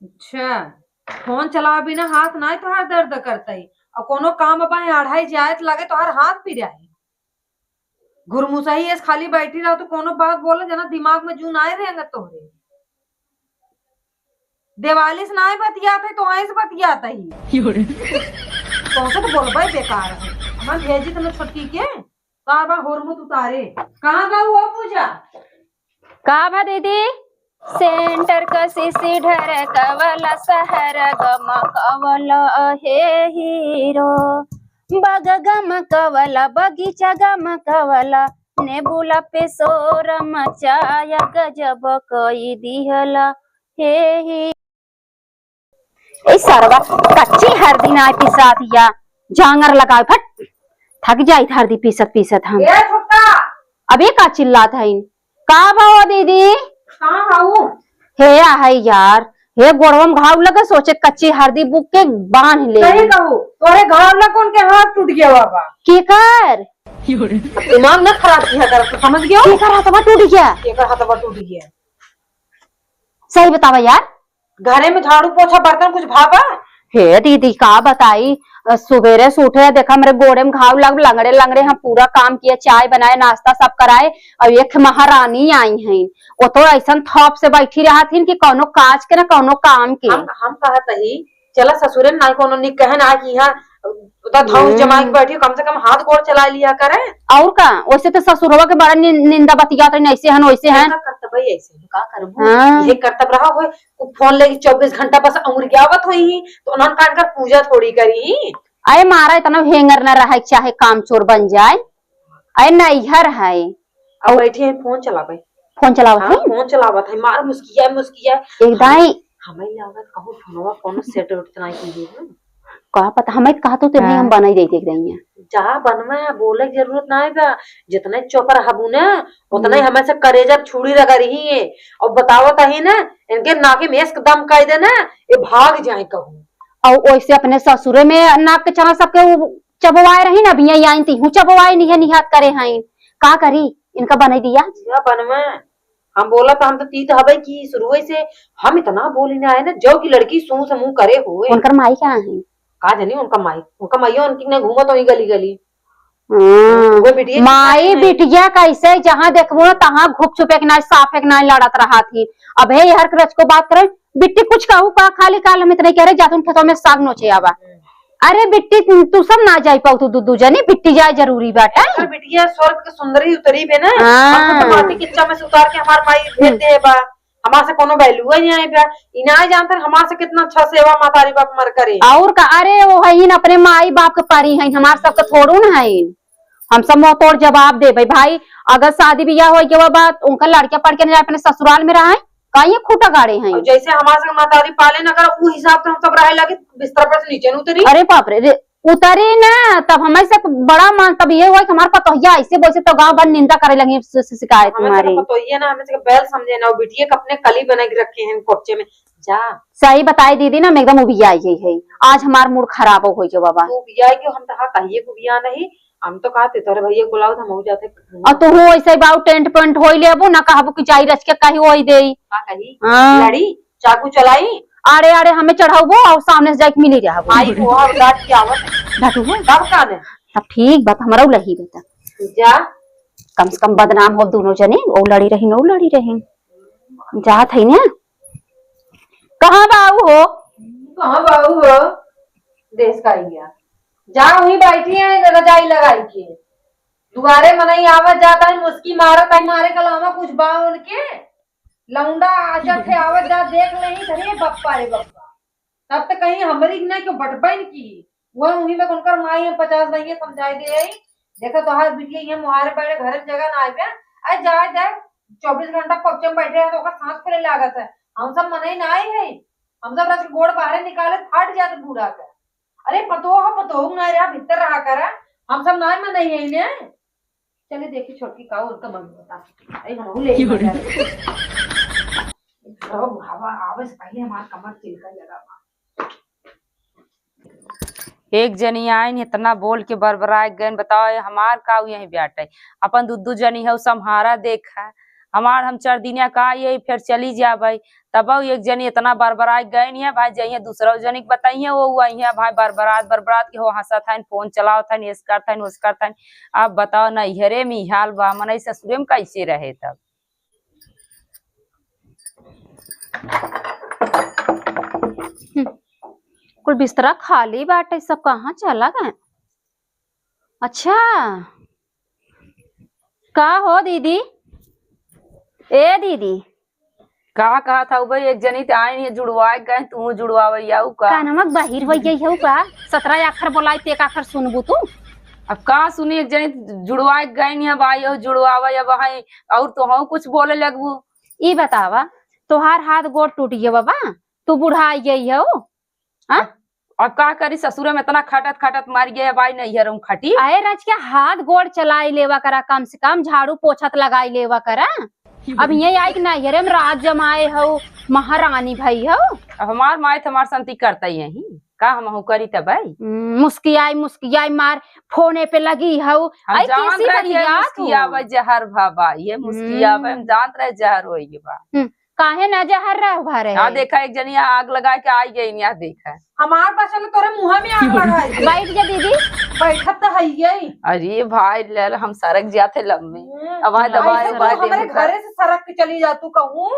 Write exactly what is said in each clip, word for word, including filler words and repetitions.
अच्छा, फोन चलावे बिना हाथ नाहीं तोहार दर्द करतइ, अउर कोनो काम बाय अढ़ाई जाए त लगे तोहार हाथ पिराए। घुरमुसही एस खाली बैठी रह, तो कोनो बात बोले जना दिमाग में जू नाहीं रेंगत तोहरे। देवाली से नाहीं बतियात है, तो ऐसे बतियात है। तोसे तो बोलबे बेकार है। हमार भेजी तने छोटकी के, तो अब होरमुत उतारे। कहाँ बा वो पूजा? का बा दीदी? सेंटर कसी सी ढरकवला, शहर गमकवला, हे हीरो। बग गमकवला, बगीचा गमकवला, नेबुला पे शोर मचाया, गजब कई दिहला, हे ही। ए सरवा, कच्ची हरदी नाहीं पिसात या, जांगर लगावे, फट, थक जाई हरदी पीसत पीसत हम। ए छोटका! अबे का चिल्लात हइन? का भवा दीदी? कहाँ हऊ? हे आहे यार, हे गोड़वा में घाव लगे, सोचे कच्ची हरदी बुक के बांध ले। सही कहू, तोरे घाव लग उनके हाथ टूट गया बाबा। केकर? दिमाग ना खराब किया कर, तू समझ गयो? केकर हाथवा टूट गया? केकर हाथवा टूट गया? सही बतावा यार। घरे में झाड़ू पोछा बर्तन कुछ भावा? हे दीदी, का बताई, अ, सुबेरे से उठे, देखा, हमरे गोड़े में घाव लग, लंगड़े लंगड़े हम पूरा काम किए, चाय बनाए, नाश्ता सब कराए, अउर एक महारानी आई हैं, वो तो ऐसन थप से बैठी रहत हिन कि कौनो काज के ना कौनो काम के। हम, हम कहत ही, चला ससुरे में ना कौनो निक कहे ना कि यहाँ उधर धौंस हम्म। जमाए के बैठी, कम से कम हाथ गोड़ चला लिया करे। और का, वैसे तो ससुरवा के बड़ा नि-, निंदा बतियात रही, ऐसे हन, वैसे हन। का करतब है ऐसे, का करबू? हाँ। ये करतब रहा होय, वो फोन लेके चउबीस घंटा बस अंगुरियावत होई, तो उन्हन कान कर पूजा थोड़ी करी। अरे मारा इतना हेंगर न रहे, चाहे कामचोर बन जाए। अरे नैहर है। अब और बैठी है, फोन चलावे। फोन चलावत हाँ, है? फोन चलावत है, मार मुस्किया, मुस्किया। एक दाई। हमें लागत कहूँ फोनवा कोनो सेट उट तो नहीं की है। का पता, हमें कहा तो नहीं, हम हाँ। बनाई देते एक दाई। जा बनवा, बोले के जरूरत ना है बा। जितने चुप रहबू ना, उतने हम्म। हमें से करेजा छुरी रगड़ी है। और बतावत ही ना, इनके नाके में एकदम कह दे ना, ये भाग जाए कहूँ। और वैसे अपने ससुरे में नाक के चना सबके उ-, चबवाए रही ना, अभी आई तीहू चबवाए निहे निहात करे हैं। का करी, इनका बनाई दिया। जा बनवा, हम बोला तो हम तो तीत हबे कि शुरुए से हम इतना बोली ना है ना, जो कि लड़की सूं से मुंह करे हुए। उनकर माई कहाँ है? का जानी उनका माई, उनका माइयो उनकी ना घूमत होई गली गली। हाँ। वो बिटिया माई बिटिया कैसे जहाँ देखबो ना तहाँ घुप छुपे के ना, साफे के ना लड़त रहा थी। अब हे हर रच को बात करे, बिट्टी कुछ कहू का, खाली काल हम इतने कह रहे, जा तुम खेतों में साग नोचे आवा। अरे बिट्टी, तू सब ना जाई पाऊ, तू दू, दू जनी, बिट्टी जाए जरूरी बाटे। अरे बिटिया स्वर्ग के सुंदरी उतरी बे ना, हाँ। हमको तो माटी किच्चा में से उतार के हमार माई भेज दे बा, हमार से कोनो value ही नहीं बा, ई ना जानत हमार से कितना अच्छा सेवा मातारी बाप मर करे। और का, अरे वो है ही ना, अपने माई बाप के परी है, हमार सबके थोड़ू ना है। हम सब मुंह तोड़ जवाब देबे भाई। अगर शादी बियाह हो गया बा, उनका लड़के पड़ के नहीं अपने ससुराल में रहे, का ये खूटा गाड़े हैं? और जैसे हमार से मातारी पाले ना कर, उ हिसाब से हम सब रहे लगे, बिस्तर पर से नीचे न उतरी। अरे बाप रे, रे, उतरी ना, तब हमें से बड़ा मान, तब ये हुआ कि हमार पतोहिया ऐसे बोलसे तो गांव भर निंदा करे लगी, शि-, शि-, शिकायत हमें से मारी। पतोहिया ना, हमें से बैल समझे ना, वो बिटिया के अपने कली बना के रखे हैं कोपचे में। जा। सही बताई दीदी ना, हम एकदम उबिया गई है। आज हमार mood खराब हो गयो बाबा। तू उबिया गयो, हम तो हाँ कहिए को उबिया नहीं, हम तो कहते तोरे भैया को बुलाओ तो हम हो जाते। और तू हो ऐसे बाऊ tent पेंट होई लेबो ना, कहबो कि जाई रच के कही होई देई। का कही? हाँ। लड़ी, चाकू चलाई। आड़े आड़े हमें चढ़ाउबो और सामने से जाके मिली रहबो। आई वो और डांट के आवत। डांटू है? तब का ने? तब ठीक बात, हमरा उलही बता। जा। कम से कम बदनाम हो दोनों जने, वो लड़ी रही, वो लड़ी रही। जात है ना? कहाँ बाऊ हो? कहाँ बाऊ हो? देश का ही गया। जा वहीं बैठी है रजाई लगाई के। दुआरे मनई आवत जाता है, मुस्की मारत है, मारे के अलावा कुछ बा उनके? लौंडा जब थे आवत जात देख लेही, अरे बप्पा रे बप्पा। तब तो कहीं हमरी ना क्यों बटबैन की। वह उन्हीं में उनकर माई हम पचास नहीं है, समझाई दे आई। देखो तोहार बिटिया ये मुहारे पड़े घर में जगह ना आवे। अरे जाए जाए, चउबीस घंटा कोपचे में बैठे रहे तो ओकर सांस फूले लागत है। हम सब मनई ना आई है, हम सब रच के गोड़ बाहरे निकाले, फाट जात बूढ़ा के। अरे पतोह, पतोह ना रहा, भीतर रहा करा, हम सब ना मनई है ने। चले देखी छोटकी का उनका मन होता। अरे हम ले की हो रही? घरो हवा आवे से पहले हमार कमर चिलका लगा बा। एक जनी आइन, इतना बोल के बरबराए गइन, बताओ, ये हमार का यही ब्याट है? अपन दू दू जनी है, सम्हारा देखा, हमार हम चार दिनिया का ये फिर चली जाबै। तब एक जनी इतना बरबराइ गइन है भाई, जइहे दूसरा जनी के बताइए, वो वही है भाई, बरबरात बरबरात के हो हंसत हन, फोन चलावत हन, एस करत हन, ओस करत हन। अब बताओ, नैहरे में ई हाल बा, मनई ससुरे में कैसे रहे तब? हम्म, कुल बिस्तरा खाली बाटे, सब कहाँ चला गए? अच्छा, का हो दीदी? ए दीदी। का कहत हऊ बे, एक जनी ते आइन है जुड़वाए गए, तू जुड़वावे आऊ का? कानवा के बहिर होइ गई हऊ का? सतरह आखर बोलाई ते एक आखर सुनबू तू? अब का सुनी, एक जनी जुड़वाए गए नहीं, अब आई हो जुड़वावे, अब आई और तो हऊ कुछ बोले लगबू। ई बतावा, तोहार हाथ गोड़ टूट गया बाबा, तू बुढ़ाई गई हऊ। हाँ? अब, अब का करी, ससुरे में इतना खटत खटत मर गए, अब आई नैहर में खटी। अरे रच के हाथ गोड़ चलाई लेवा करा, कम से कम झाड़ू पोछत लगाई लेवा करा। अब यही आई कि नैहरे में राज जमाए हऊ, महारानी भई हऊ। अब हमार माई तो हमार संती करता ही यही, का हम हऊ करी तब आई? हम्म, मुस्कियाई मुस्कियाई मार, फोने पे लगी हऊ। हम आई जान कैसी रही है बतिया तू? मुस्कियावे जहर भा बा, ये मुस्कियावे, हम हम्म। जानत रहे जहर होई बा। हम्म, काहे ना जहर रह भरे? हाँ, देखा, एक जनी आग लगा के आई गई, यहाँ देखा। हमार बचल तोरे मुँह में आग लगाई। बैठ जा दीदी। बैठत तो है ये। अरे भाई, ले ले, हम सरक जाते लम्बे। हम्म। अब आए दबाए, अब आए हमारे देखा। घरे से सरक के चली जा तू कहूँ।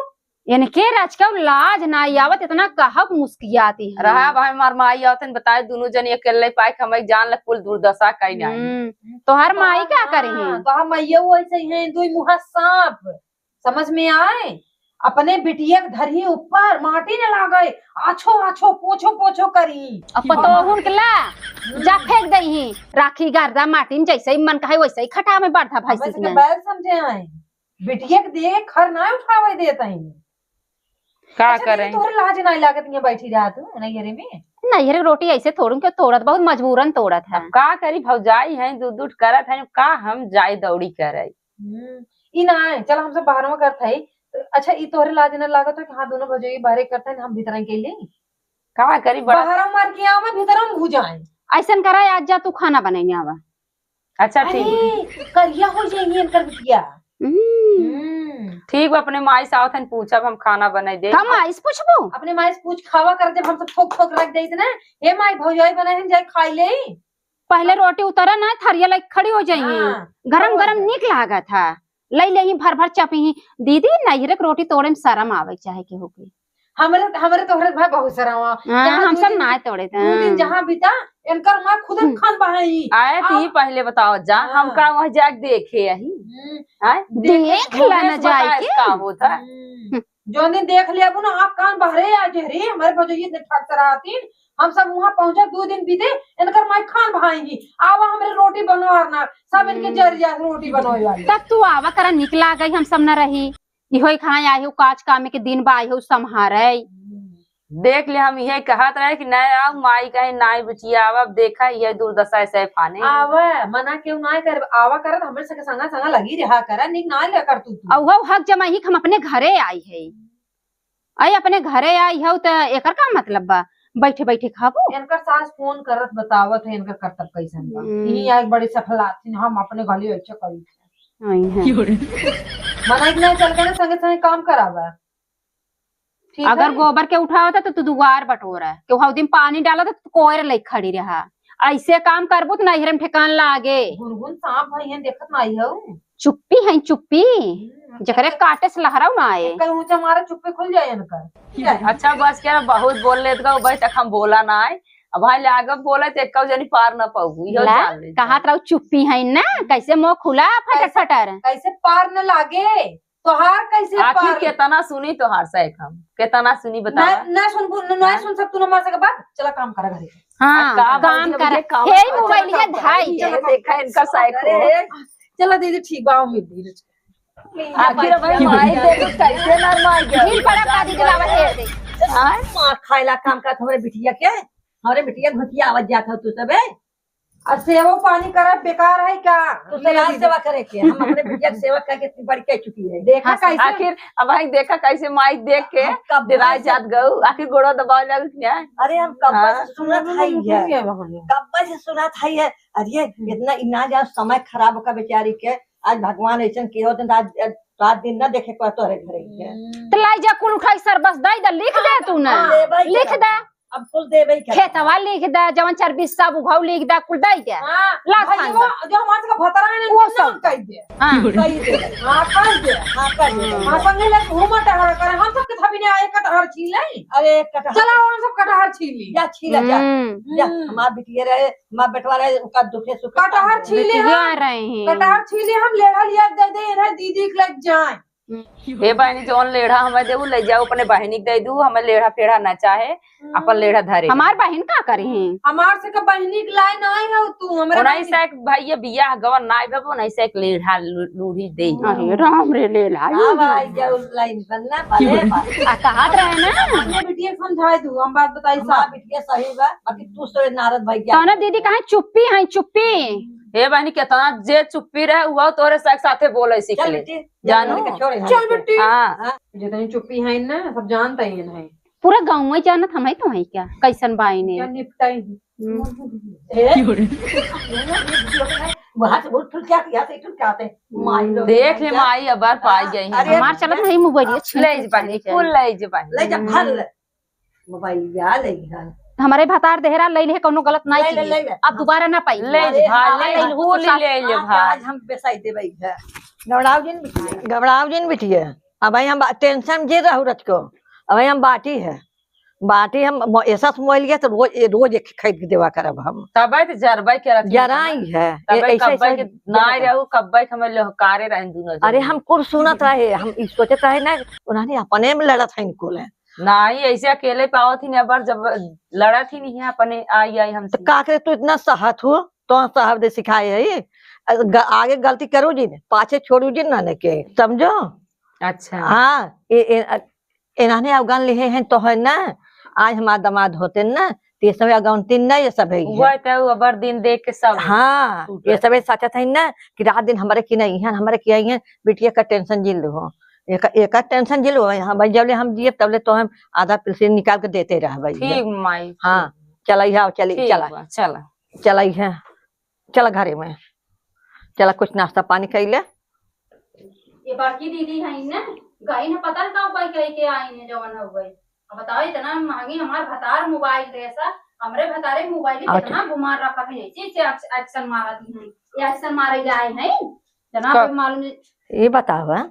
इनके रच के लाज ना आवत, इतना कहक मुस्कियाती है। रहा भाई, हमार माई आवत है, बताए, दोनों जनी अकेले पाए के हमारी जान लग कुल दुर्दशा कई नहीं। हम्म, तोहर माई का करे हैं? हाँ, तोहर माइया वो ऐसे ही हैं, दुई मुँहा सांप। समझ में आए? अपने बिटिया के धरही ऊपर माटी न लागे, आछो आछो पोछो पोछो करी। अब पतोहुन के ला, जा फेंक दई ही, राखी गर्दा माटी में, जैसे ही मन कहे वैसे ही खटा में बढ़ता भैंसी हमरे के सबके ना। बैल समझे आए, बिटिया के देह खर ना उठावे देत ही। का अच्छा, करे? तोहरे लाज ना लागत, यहाँ बैठी रहा तू नैहरे में? नैहरे रोटी ऐसे तोड़ूं के, तोड़त बहुत मजबूरन तोड़त है। अब का करी, भौजाई है, दूध दूध करत है, का हम जाई दौड़ी करे? हम्म, ई ना है, चल हम सब बाहर में करत है। अच्छा, ई तोहरे लाज ना लागत हो कि हाँ, दोनों भौजाई बाहरे करत है, हम भीतर के लिए? का करी, बड़ा बाहर मार के आवा, भीतर में घुस जाए। ऐसन करा, आज जा तू खाना बनाई आवा। अच्छा, अरे, ठीक। करिया हो जाएंगी इनकर बिटिया। हम्म। हम्म। ठीक बा, अपने माई से आवत हन, पूछब हम, खाना बनाई दे। का माई से पूछबो? अपने माई से पूछ खावा कर, जब हम सब ठोक ठोक रख देत ना, "हे माई, भौजाई बनाए हन, जाए खाई ले।" पहले रोटी उतरा ना, थरिया लेके खड़ी हो जाइए। हाँ, गरम हो गरम जाए। नीक लागत है। लई लेही भर भर चपही। दीदी, नैहरे के रोटी तोड़े में शरम आवे के चाहे केहू के। हमरे, हमरे तोहरे भाई बहुत शरम आवे। हाँ, जहाँ हम दू सब दिन, ना तोड़े थे। दू दिन जहाँ बीता, इनकर माँ खुद हम्म। खान बहाई। आए आ- थी पहले बताओ जा, हाँ। हम का वहाँ जाके देखे यही। हम्म। आए? देख देख ला घूमे ना से जाए बताए के। का होता है। हम्म। जौन दिन देख लेबू ना, आप कान बहरे आ जे रे, हमरे भौजाई इतने ठाट से रहतीन, हम सब वहाँ पहुँचा, दू दिन बीते, इनकर माई खान बहाएंगी, आवा हमरे रोटी बनवा ना, सब इनके हम्म। जर जा रोटी बनवे वाली। तब तू आवा करा, निक लागई, हम सब न रही, इहो खाए आई हो, काज कामे के दिन बा, आई हो संभारे। देख ले, हम इहे कहत रहे कि नहीं आऊ, माई कहे, "नहीं बिटिया, आवा, अब देखा, इहे दुर्दशा ऐसे फाने।" आवा, मना केहू ना करे, आवा करत, हमरे सके संगा संगा लगी रहा करा, निक ना ले कर तू, तू। अउ हऊ हक जमाई कि हम अपने घरे आई है। आई अपने घरे आई हऊ त एकर का मतलब बा? बैठे बैठे खाबू? इनकर सास फोन करत बतावत है इनकर करतब कैसन बा। हम्म। इही आज बड़ी सफलाथिन, हम अपने घरे अच्छा करी। आई है। मना के ना चल के ना संगे संगे काम करावा। ठीक अगर है? गोबर के उठावत है तो तू दुआर बटोरा, केहू दिन पानी डालत है तो कोयर लेके खड़ी रहा। ऐसे काम करबू तो नैहरे में ठेकान लागे। गुनगुन सांप भई हैं, देखत नाई हऊ। चुप्पी है, चुप्पी। हम्म, जकरे अच्छा। काटे से लहराऊ ना आए। कहीं ऊंचा मारे, चुप्पी खुल जाए इनकर। अच्छा, बस क्या, बहुत बोल लेत गो, भाई तक हम बोला ना आए। अब भाई ले आगे बोले तो एक जनी पार ना पाऊ, इहो ला, जान ले। कहात रहू चुप्पी है ना, कैसे मुंह खुला फटर कैसे, फटर। कैसे पार न लागे? तोहार कैसे आखिर पार? केतना सुनी तोहार से एक हम? केतना सुनी बतावा? ना, ना सुनबू, ना, ना हाँ। सुन सकतू ना मार सके बात। चला काम करा घरे। हाँ, आ, का काम भौजी, करा। अब ये काम हे करता मोबाइल है। चला ये काम धाई। करा। देखा इनका साइको। अरे, चला दीदी, ठीक बा, उम्मीद दीदी। आखिर भाई माई दे तो कैसे नरमाई गया? झील पड़ा का दीदी लावा हेर दे। हाँ? मार खाइला काम करत हमरे बिटिया के, हमरे बिटिया घुटिया आवत जात हो तू सबे। आ सेवा पानी करब बेकार है का? तू ले सलाह दीदी। सेवा करे के, हम अपने बिटिया के सेवा करके इतनी बड़ी कह चुकी है। देखा बस कैसे? आखिर अब भाई देखा कैसे माई देख के हम कब डेराए से जात गऊ, आखिर गोड़ा दबावे लागल कि नहीं? अरे हम कब हाँ। से सुनत हई है। कब से सुनत हई है। अरे हम्म। इतना इना जा समय खराब का बेचारी के, आज भगवान ऐसन के होत आज, आज रात दिन ना देखे के बा तोहरे घरे के। हम्म। तो लाई जा कुल उठाई सर, बस दे दे, लिख दे तू ना। हाँ, लेबै के लिख बा। दे। अब कुल देबै के बा। खेतवा लिख दे, जवन चार बीस सब उघाऊ लिख दे, कुल दे दे। हाँ, ला भाई, खान जो, दे। जो हमारे से भतरा है ना, वो इनके नाम सब। कह दे। हाँ। कह दे। हाँ, कह दे। हाँ, कह दे। हाँ, संगे ले घूमा टहर करे, हम सबके थबी ने आए कटहर छीले। अरे कटहर। चला, हम सब कटहर छीली। जा छीला जा। हम्म। जा, हम्म। हमार बिटिया रहे, हमार बेटवा रहे, उनका दुखे सुखे कटहर काम छीले बिटिया हम। रहे हैं। कटहर छीले हम, लेढ़ा लिया दे दे, इन्हें दीदी के लग जाए। हे बहिनी, जौन लेढ़ा हमें देबू, ले जाओ, अपने बहिनी के दे दू, हमें लेढ़ा फेढ़ा ना चाहे, अपन लेढ़ा धरे। हमार बहिन का करी हैं? हमार से का बहिनी के लाए नहीं हो तू, हमरे उन्हीं बहिनी से एक भैया बियाह गवन नाई बाबू, उन्हीं से एक लेढ़ा लू-, लूढ़ी दे। अरे राम रे, लेढ़ा हाँ लूढ़ी। भाई, जाओ लाइन बनना, भले बा। आ, कहत रहे ना। अपने बिटिया के समझाए दू, हम बात बताई हमार साहब। बिटिया सही बा, बाकी तू सोए नारद भाई क्या? कौनो दीदी कहे चुप्पी है, चुप्पी। हे बहिनी, केतना जे चुप्पी रहे, उहो तोरे साथ साथे बोले सीख चल ले। बेटी, जानू? चल बेटी। हाँ। हाँ। जितनी चुप्पी है ना, सब जानते ही हैं। पूरा गाँव में जानत हम है तो है क्या? कैसन बाई ने? क्या निपटाई? हम्म। ए? वहाँ से उठ, उठ क्या किया, से उठ क्या आते? माई लोग देख ले, माई अबार पाई गई है। अरे, हमार चलत नहीं मोबाइल, ये छीन ले के जा बहिनी, चले कुल जाए। ले जा बहिनी। ले जा, भर ले। मोबाइल या ले जा। हमारे भतार देहरा ले ले, कौनो गलत नहीं ले ले, चीज। ले ले। अब दोबारा ना पाई। ले अरे, जा, हाँ, ले ले जा, ले कुल ले ले जा आज, भाई। आज हम बेसाई देबै है। घबराओ जिन बिटिया, घबराओ जिन बिटिया। अब भाई हम बा-, टेंशन जे रहू रच को। अब भाई हम बाटी है। बाटी हम म-, ऐसा मोबाइल गया तो रोज, ए, रोज एक खरीद के देवा करब हम। तबै तो जरबै करत है जराई हमें। है। तबै ए, ऐसे, कब्बै ऐसे के ना रहू, कब्बै के हमें लहकारे रहन दुनो अरे जने। हम कुल सुनत रहे, हम ई सोचत रहे ना, उन्होंने अपने में लड़त है इनको ले। नाही, ऐसे अकेले पावत ही ना, अबर जब लड़त ही नहीं है अपने आई, आई हमसे। तो का करे तू इतना सहत हो? तो साहब दे सिखाए है, अ, ग-, आगे गलती करू जिन, पाछे छोड़ू जिन ना ने के, समझो? अच्छा। हाँ, ए, ए, अ, एनाने अवगन लिहे हैं तो है ना, आज हमार दामाद होते ना, तो ये सब अगौनती ना, ये सब है, ये है। वह तो अबर दिन देख के सब हाँ, टूटत ये सब है। साचत है ना कि रात दिन हमारे की नहीं है, हमारे की आई है, बिटिया का टेंशन जिन लो। एक, एक टेंशन जिन लो, हाँ भाई, जबले हम जिए तबले तो हम आधा पिलसिन निकाल के देते रह भाई। ठीक माई, हाँ, ठीक। चला, यहाँ चली, ठीक चला। बा, चला। चला, यहाँ चला घरे में, चला कुछ नाश्ता पानी कइले। ये बड़की दीदी है ना, गई ना पता न का कोई कह के आई ने जवन हो गई। अब बताओ, इतना महंगी हमार भतार मोबाइल दे सा, हमरे भतारे मोबाइल अच्छा। कितना गुमान रखा है, ऐसे से एक्स-, एक्शन मारा दी है, ये एक्शन मारे जाए हैं, जना का-, कोई मालूम नहीं। ये बतावा,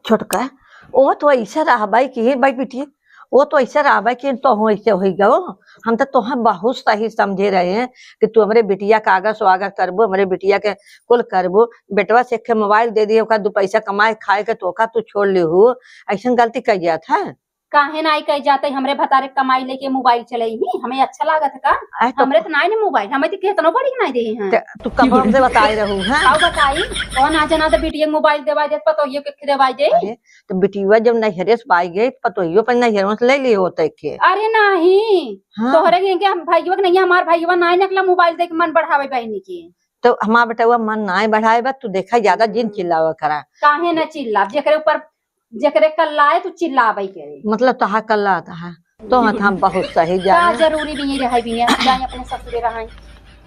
छोटका, वो तो ऐसे रहबै कि हे भाई बिटिया, वो तो ऐसे रहबै कि तोहूँ ऐसे होई गयो। हम तो तोहे बहुत सही समझे रहे हैं कि तू हमरे बिटिया का आगर स्वागत करबो, हमरे बिटिया के कुल करबो। बेटवा से एक ठे मोबाइल दे दिए, ओका दू पैसा कमाए खाए के, तो ओका तू छोड़ ले हो, ऐसन गलती कर जात है। काहे नाई कह जाते, हमरे भतारे कमाई लेके मोबाइल चलाई ही, हमें अच्छा लागत है का? आए तो हमरे तो नाई ने मोबाइल, हमें तो केतनो बड़ी नाई दे हैं। ते तू कब हमसे बताए रहू, हैं? का बताई? कौन आ जना तो बिटिया के मोबाइल देवाई दे, पतोहियो के देवाई दे। अरे, तो बिटिया जब नैहरे से पाई गई, पतोहियो पर नैहरों से ले लिए होते के। अरे नहीं, हाँ। तोहरे के, के हम भैया के नहीं, हमार भैया नाई नकला मोबाइल दे के मन बढ़ावे बहनी के। तो हमार बेटवा मन नाई बढ़ाए बा, तू देखा ज्यादा जिन चिल्लावा करा। काहे ना चिल्लाब, जेकरे ऊपर जेकरे कल्ला है, तू चिल्लाबै के। मतलब तोहार कल्ला आता है, तो हाथ हम बहुत सही का जाने। जरूरी भी रहे बिया, जाए अपने ससुरे रहे।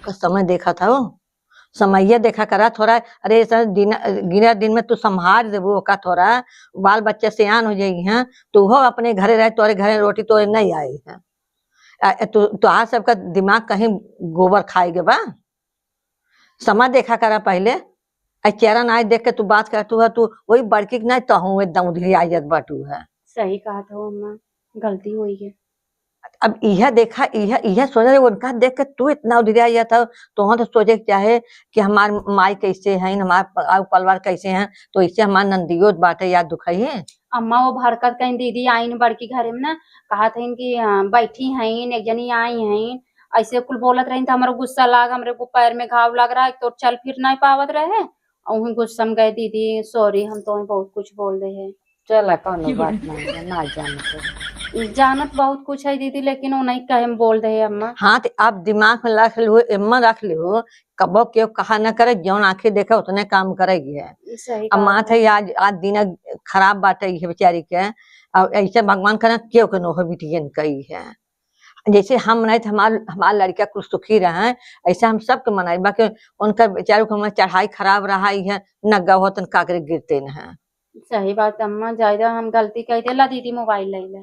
का समय देखा था वो, समैया देखा करा थोड़ा। अरे, ऐसा दिन, गिना दिन में तू संभाल देबू ओका थोड़ा, बाल बच्चे सियान हो जाई हैं, तो वो अपने घरे रहे, तोरे घरे रोटी तोरे नहीं आई है। आ, तू, तोहार सबका दिमाग कहीं गोबर खाए के बा। समय देखा करा पहिले। आ चेहरा नाई देख के तू बात करत हुआ, तू वही बड़की के नाई, तोहूँ एकदम उधिरिया जात बाटू है। सही कहत हो अम्मा, गलती होई है। अब इहे देखा, इहे, इहे सोच रहे, उनका देख के तू इतना उधिरिया जात हो, तोहूँ तो सोचे के चाहे कि हमार माई कैसे हैं, हमार प-, आउ परिवार कैसे हैं, तो इससे हमार नंदियो बाटे याद दुखाई है। अम्मा वो भरकत कहीं दीदी आइन बड़की घरे में ना, कहत हईन कि, "हाँ, बैठी हईन, एक जनी आई हईन।" ऐसे कुल बोलत रहीन तो हमरो गुस्सा लाग, हमरे को पैर में घाव लग रहा है, तो चल फिर नहीं पावत रहे। और वहीं गुस्सा में गए, "दीदी, sorry, हम तो बहुत कुछ बोल दे हैं।" चला, कौनो बात नहीं है, ना जानते हैं। जानत बहुत कुछ है दीदी, लेकिन वो नहीं कहे में बोल दे हैं अम्मा। हाँ, तो आप दिमाग में रख लो, एम्मा रख लो, कबो केहू कहा न करे, जौन आँखें देखे उतने काम करेगी है। ई सही अब कहा माँ है। थे आज, आज दिन खराब बाटे है बेचारी के, अब ऐसे भगवान करे केहू के नोह बिटियन कई है। जैसे हम नहीं थे, हमार, हमार लड़का कुछ सुखी रहे, ऐसे हम सबके मनाई, बाकी उनका बेचारों के हमार चढ़ाई खराब रहा ही है, न गौ होतन काकरे गिरते न है। सही बात अम्मा, जायदा हम गलती कइ दे। ला दीदी मोबाइल ले ले।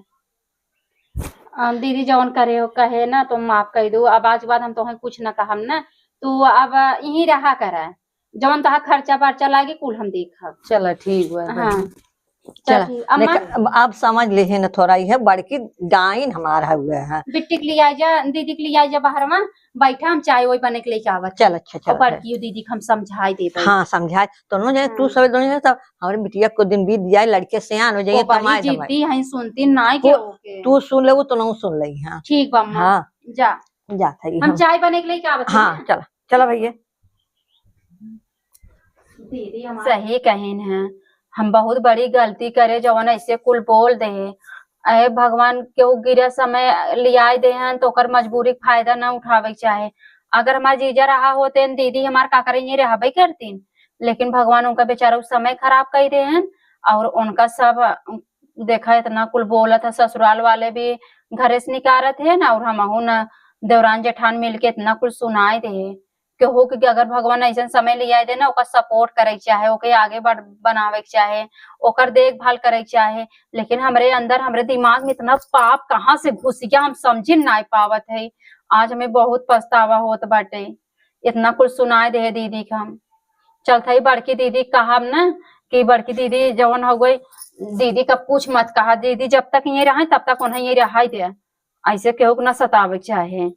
अ, दीदी जवन करे हो कहे ना तो माफ कइ दो, अब आज के बाद हम तोहे कुछ ना कहम ना, तू अब यहीं रहा करा, जवन तोहा खर्चा बर्चा लागी कुल हम देखब। चला ठीक बा हाँ। बहिन। चला, चला, ठीक। अम्मा? देख, अब, अब समझ लेहे न थोड़ा, इहे बड़की डाइन हमार हउए है। बिट्टी के लिए आ जा, दीदी के लिए आ जा बाहर में, बैठा हम चाय वाय बने के लेके आवत चल, है। अच्छा, चल, और अच्छा। बड़की दीदी के हम समझाई देबे। हाँ, समझाए। दोनों जने, तू हाँ। सब दोनों जने, सब हमरे बिटिया को दिन बीत जाए, लड़के सियान हो जाए, वो बड़ी कमाए धमाए। जिद्दी हैं, सुनती नाई के वो ओके। तू सुन ले, वो तो नहीं सुन ले, हाँ। ठीक बा अम्मा। हाँ। जा। जात है हम हम। चाय बने के लेके आवत हाँ, है। चला, चला भैया। दीदी हमार सही कहिन है, हम बहुत बड़ी गलती करे जवन ऐसे कुल बोल दे। अरे भगवान, केहू गिरा समय लियाए दे हैं तो ओकर मजबूरी के फायदा ना उठावे के चाहे। अगर हमार जीजा रहा होते हैं दीदी हमार का करे, ये रहबे करतीन, लेकिन भगवान उनका बेचारा उ समय खराब कइ दे हैं। और उनका सब देखा इतना कुल बोलत है, ससुराल वाले भी घरे से निकारत है ना, और हमहू ना देवरान जेठान मिलके इतना कुल सुनाए दे। केहू के अगर भगवान ऐसन समय लियाए दे ना, ओकर सपोर्ट करे के चाहे, ओके आगे बढ़, बनावे के चाहे, ओकर देखभाल करे के चाहे। लेकिन हमरे अंदर, हमरे दिमाग में इतना पाप कहाँ से घुस गया, हम समझी नाई पावत है। आज हमें बहुत पछतावा होत बाटे, इतना कुल सुनाए दे दीदी के हम। चलत है बड़की दीदी के कहब ना कि बड़की दीदी जवन हो गई, दीदी का कुछ मत कहा, दीदी जब तक ये रहे तब तक उन्हें ये रहाई दे, ऐसे केहू के ना सतावे के चाहे।